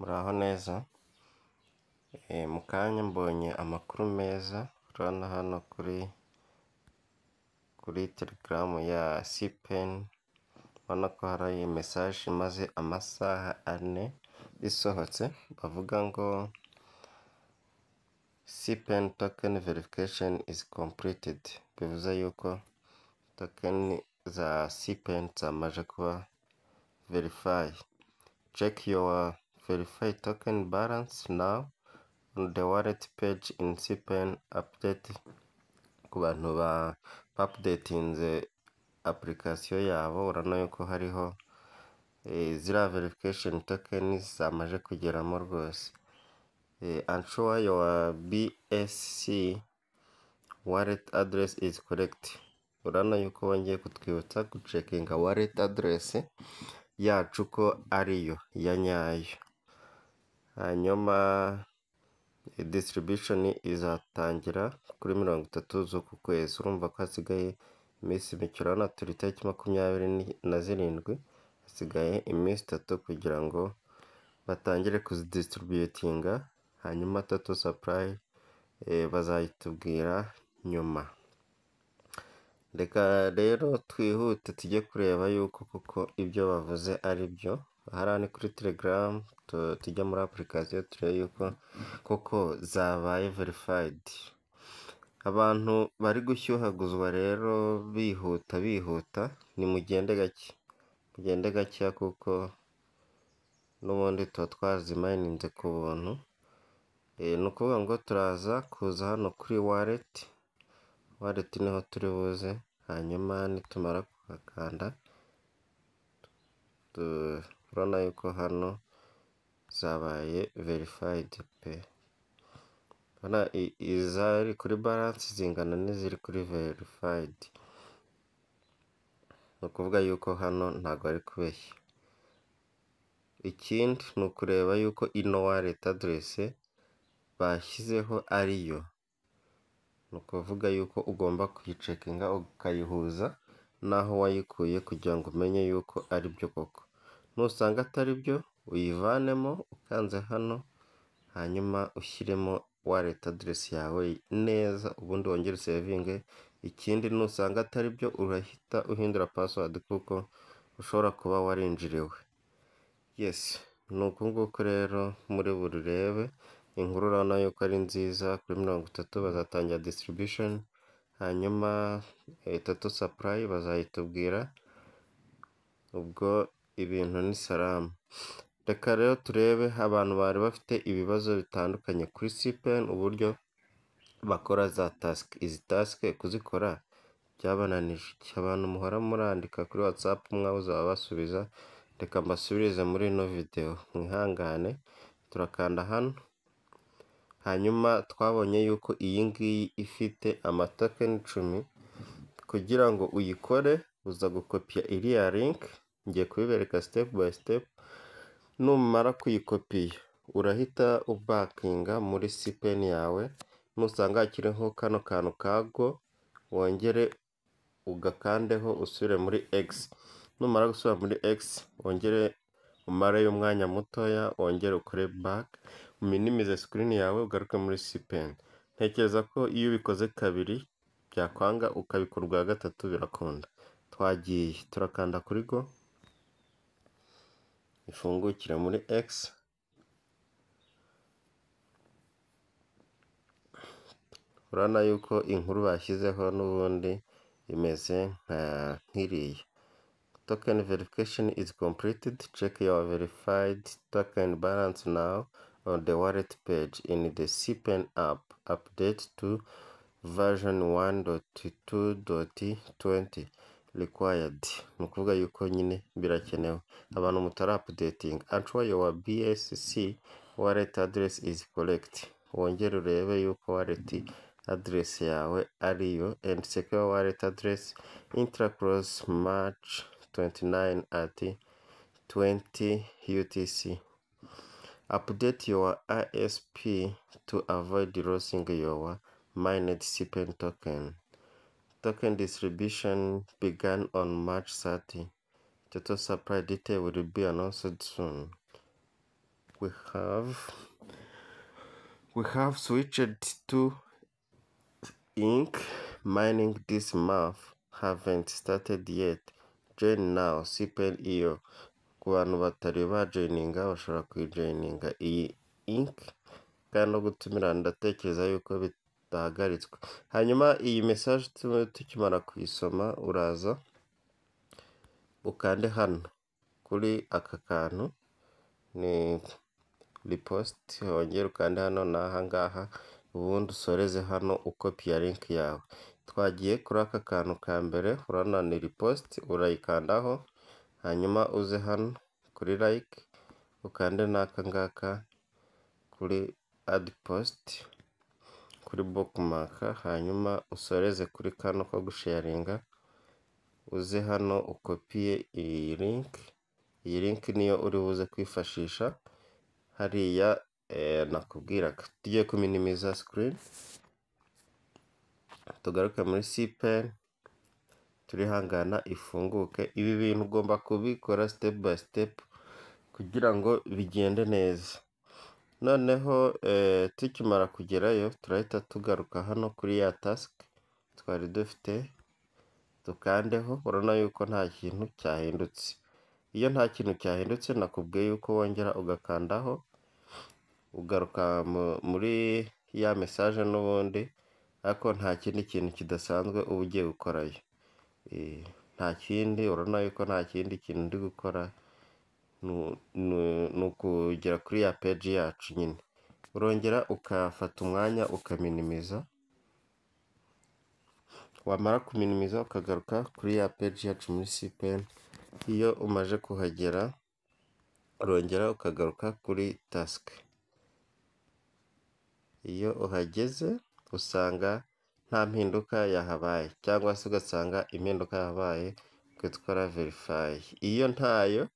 Muraho neza, mu kanya mbonye amakuru meza, urabona hano kuri Telegram ya Cpen, urabona ko hari message imaze amasaha 4 isohotse, bavuga ngo Cpen token verification is completed, bivuze yuko token za Cpen zamaze kuba verify. Check your verify token balance now on the wallet page in Cpen update. Ku bantu baupdatinze application yabo, urabona yuko hariho ziriya verification token zamaze kugeramo rwose. Ensure your BSC wallet address is correct. Urabona yuko bongeye kutwibutsa gucekinga wallet address yacu ko ariyo ya nyayo. Hanyuma distribution izatangira kuri 30 z'uku kwezi, urumva ko hasigaye iminsi mike. Urabona turi itariki 27, hasigaye iminsi 3 kugira ngo batangire kuzidistributinga, hanyuma total supply bazayitubwira nyuma. Reka rero twihute tujye kureba yuko koko ibyo bavuze ari byo. Hariya ni kuri Telegram, tujya muri application turebe yuko koko zabaye verified. Abantu bari gushyuhaguzwa rero bihuta bihuta, nimugende gake, mugende gakeya kuko n'ubundi tuba twazimayininze ku buntu. Ni ukuvuga ngo turaza kuza hano kuri wallet, wallet niho turi buze, hanyuma nitumara kuhakanda turabona yuko hano zabaye verified pe. Urabona izari kuri balance zingana n'iziri kuri verified, ni ukuvuga yuko hano ntabwo bari kubeshya. Ikindi ni ukureba yuko ino wallet address bashyizeho ariyo, ni ukuvuga yuko ugomba kuyicekinga ukayihuza n'aho wayikuye kugira ngo umenye yuko ari byo koko. Nusanga atari byo uyivanemo ukanze hano, hanyuma ushyiremo wallet address yawe neza, ubundi wongere usevinge. Ikindi nusanga atari byo urahita uhindura password kuko ushobora kuba warinjiriwe. Yes, ni uku nguku rero muri burebe inkuru, urabona yuko ari nziza. Kuri 30 bazatangira distribution, hanyuma total supply bazayitubwira, ubwo ibintu ni salamu. Reka rero turebe abantu bari bafite ibibazo bitandukanye kuri Cpen, uburyo bakora za task. Izi task kuzikora byabananije iki? Abantu muhora murandika kuri WhatsApp mwabuze ababasubiza, reka mbasubirize muri ino video, mwihangane. Turakanda hano, hanyuma twabonye yuko iyi ngiyi ifite amatoken 10. Kugira ngo uyikore uza gukopiya iriya link, ngiye kubibereka step by step. Numara kuyikopiya urahita ubakinga muri Cpen yawe, nusanga hakiriho kano kantu ka go wongere ugakandeho usubire muri X. Numara gusubira muri X wongere umareyo umwanya mutoya, wongere ukore back, uminimize screen yawe ugaruke muri Cpen. Ntekereza ko iyo ubikoze kabiri byakwanga ukabikora ubwa gatatu birakunda. Twagiye, turakanda kuri go, ifungukire muri X. Urabona yuko inkuru bashyizeho n'ubundi imeze nk'iriya. Token verification is completed, check your verified token balance now on the wallet page in the Cpen app. Update to version 1.2.20 required. Ni ukuvuga yuko nyine birakenewe, abantu mutari updating. Ensure your BSC wallet address is correct. Wongere urebe yuko wallet address yawe ariyo, and secure wallet address intercross March 29 at 20 UTC. Update your ISP to avoid losing your mined Cpen token. Token distribution began on March 30. Total supply detail will be announced soon. We have switched to ink mining this month, haven't started yet, join now cpen iyo. Ku bantu batari bajoininga bashobora kuyijoininga iyi ink, kandi no gutumira ndatekereza yuko bitahagaritswe. Hanyuma iyi message tukimara kuyisoma, uraza ukande hano kuri aka kantu ni repost, wongere ukande hano n'aha ngaha, ubundi usoreze hano ukopiya link yawe. Twagiye kuri aka kantu ka mbere, urabona ni repost, urayikandaho, hanyuma uze hano kuri like, ukande n'aka ngaka kuri add post, kuri bookmark, hanyuma usoreze kuri kano ko gusharinga, uze hano ukopiye iyi link. Iyi link niyo uri buze kwifashisha hariya nakubwiraga. Tugiye kuminimiza screen, tugaruke muri cpen, turihangana ifunguke. Ibi bintu ugomba kubikora step by step kugira ngo bigende neza. Noneho tukimara kugerayo, turahita tugaruka hano kuri ya task twari dufite, dukandeho. Urabona yuko nta kintu cyahindutse. Iyo nta kintu cyahindutse, nakubwiye yuko wongera ugakandaho, ugaruka muri ya message n'ubundi, ariko nta kindi kintu kidasanzwe uba ugiye gukorayo. Nta kindi, urabona yuko nta kindi kintu ndi gukora, ni ukugera kuri ya page yacu nyine. Urongera ukafata umwanya ukaminimiza, wamara kuminimiza ukagaruka kuri ya page yacu muri cpen. Iyo umaze kuhagera, urongera ukagaruka kuri task. Iyo uhageze usanga nta mpinduka yahabaye, cyangwa se ugasanga impinduka yahabaye, ukitwara verify. Iyo ntayo,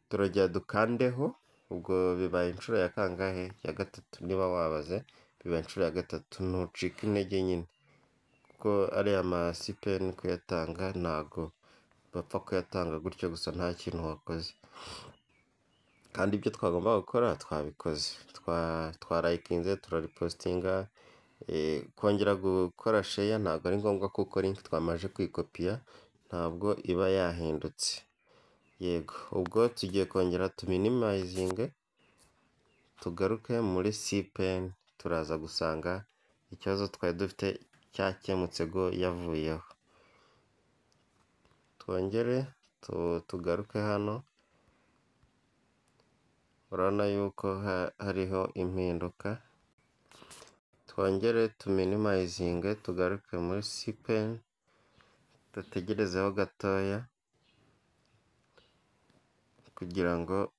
turongera dukandeho. Ubwo bibaye inshuro ya kangahe? Ya gatatu. Niba wabaze, bibaye inshuro ya gatatu. Ntucike intege nyine, kuko ariya ma cpen kuyatanga ntago bapfa kuyatanga gutyo gusa nta kintu wakoze. Kandi ibyo twagomba gukora twabikoze, twarayikinze, turaripostinga. Kongera gukora share ntabwo ari ngombwa, kuko link twamaze kwikopiya ntabwo iba yahindutse. Yego, ubwo tugiye kongera tuminimizinge, tugaruke muri cpen, turaza gusanga ikibazo twari dufite cyakemutse, go yavuyeho. Twongere tugaruke hano, urabona yuko hariho impinduka. Twongere tuminimizinge, tugaruke muri cpen, dutegerezeho gatoya kugira ngo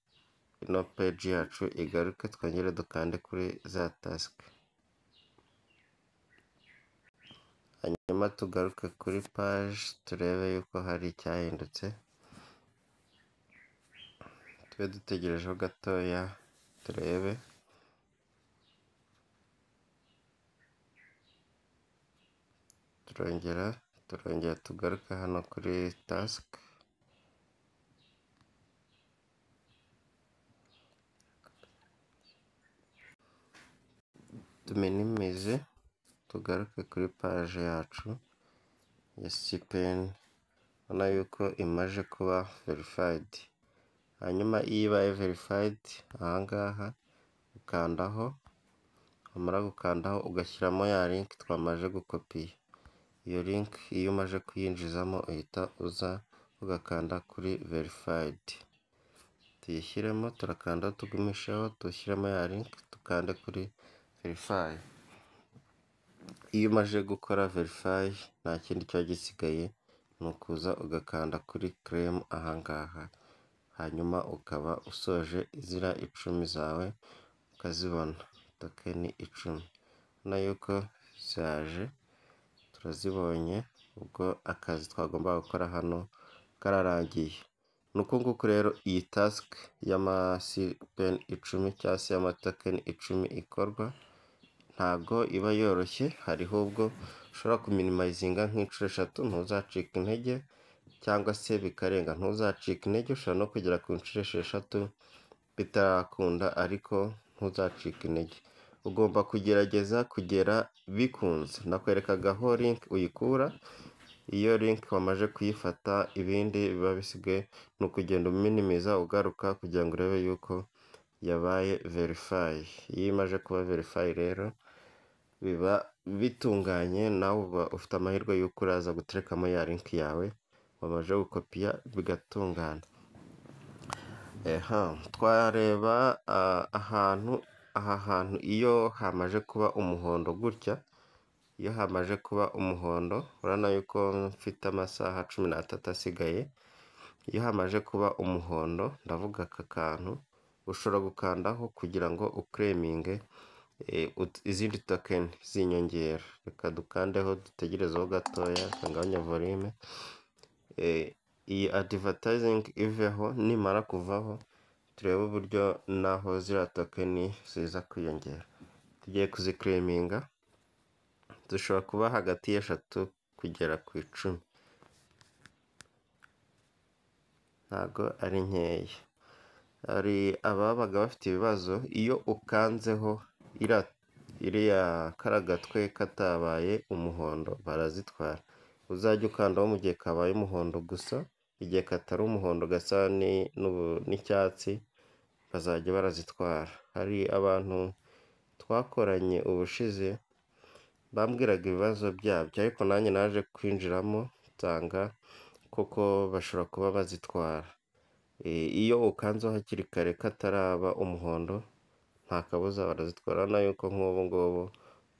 ino page yacu igaruke, twongere dukande kuri za task, hanyuma tugaruke kuri page turebe yuko hari icyahindutse. Tube dutegerejeho gatoya turebe. Turongera tugaruke hano kuri task, tuminimize, tugaruke kuri page yacu ya cpen. Ubona yuko imaze kuba verified. Hanyuma iyo ibaye verified, ahangaha ukandaho, wamara gukandaho ugashyiramo ya link twamaze gukopiya. Iyo link iyo umaze kuyinjizamo, uhita uza ugakanda kuri verified. Tuyishyiremo, turakanda tugumisheho, dushyiremo ya link, dukande kuri verify. Iyo umaze gukora verify, nta kindi kiba gisigaye, ni ukuza ugakanda kuri claim ahangaha, hanyuma ukaba usoje ziriya 10 zawe ukazibona, token 10. Urabona yuko zaje, turazibonye, ubwo akazi twagombaga gukora hano kararangiye. Ni uku nguku rero iyi task y'ama cpen 10 cyangwa se y'ama token 10 ikorwa. Ntago iba yoroshye, hariho ubwo ushobora kuminimizinga nk'inshuro eshatu, ntuzacike intege, cyangwa se bikarenga, ntuzacike intege, ushobora no kugera ku nshuro 6. bitarakunda, ariko ntuzacike intege, ugomba kugerageza kugera bikunze. Nakwerekaga aho link uyikura, iyo link wamaze kuyifata ibindi biba bisigaye ni ukugenda uminimiza ugaruka kugira ngo urebe yuko yabaye verify. Iyo imaze kuba verify rero biba bitunganye, nawe uba ufite amahirwe y'uko uraza guterekamo ya link yawe wamaze gukopiya bigatungana. Twareba ahantu, aha hantu iyo hamaze kuba umuhondo gutya, iyo hamaze kuba umuhondo urabona yuko mfite amasaha 13 asigaye, iyo hamaze kuba umuhondo ndavuga aka kantu ushobora gukandaho kugira ngo uclaiminge izindi token z'inyongera. Reka dukandeho dutegerezeho gatoya, reka ngabanye volume, iyi advertising iveho, nimara kuvaho turebe uburyo naho ziriya token ziza kwiyongera. Tugiye kuziclaiminga, zishobora kuba hagati y'eshatu kugera ku 10, ntago ari nkeya. Hari ababaga bafite ibibazo, iyo ukanzeho iriya kariya gatwe katabaye umuhondo barazitwara. Uzajya ukandaho mu gihe kabaye umuhondo gusa, igihe katari umuhondo gasa n'icyatsi bazajya barazitwara. Hari abantu twakoranye ubushize bambwiraga ibibazo byabyo, ariko nanjye naje kwinjiramo nsanga koko bashobora kuba bazitwara. Iyo ukanzeho hakiri kare kataraba umuhondo nta kabuza barazitwara. Urabona yuko nk'ubu ngubu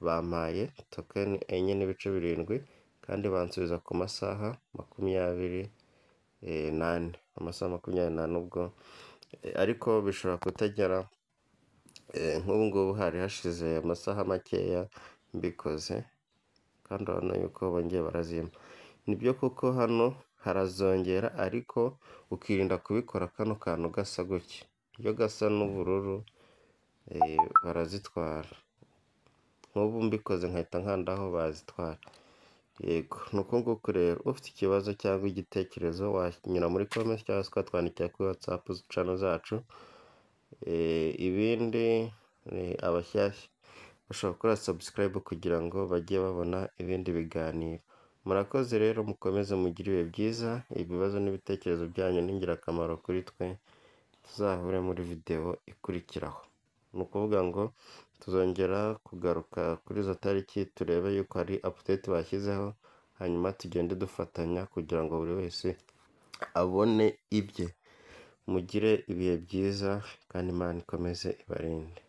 bampaye token 4.7 kandi bansubiza ku masaha 24, amasaha 24 ubwo, ariko bishobora kutagera, nk'ubu ngubu hari hashize amasaha makeya mbikoze, kandi urabona yuko bongeye barazimpa. Nibyo koko hano harazongera, ariko ukirinda kubikora kano kantu gasa gutya, iyo gasa n'ubururu barazitwara. Nk'ubu mbikoze nkahita nkandaho bazitwara. Yego ni uku nguku rero, ufite ikibazo cyangwa igitekerezo wanyura muri comment cyangwa se ukatwandikira kuri WhatsApp channel zacu. Ibindi abashyashya bashobora gukora subscribe kugira ngo bajye babona ibindi biganiro. Murakoze rero, mukomeze mugire ibihe byiza, ibibazo n'ibitekerezo byanyu ni ingirakamaro kuri twe, tuzahure muri video ikurikiraho. Ni ukuvuga ngo tuzongera kugaruka kuri izo tariki turebe yuko hari update bashyizeho, hanyuma tugende dufatanya kugira ngo buri wese abone ibye. Mugire ibihe byiza kandi Imana ikomeze ibarinde.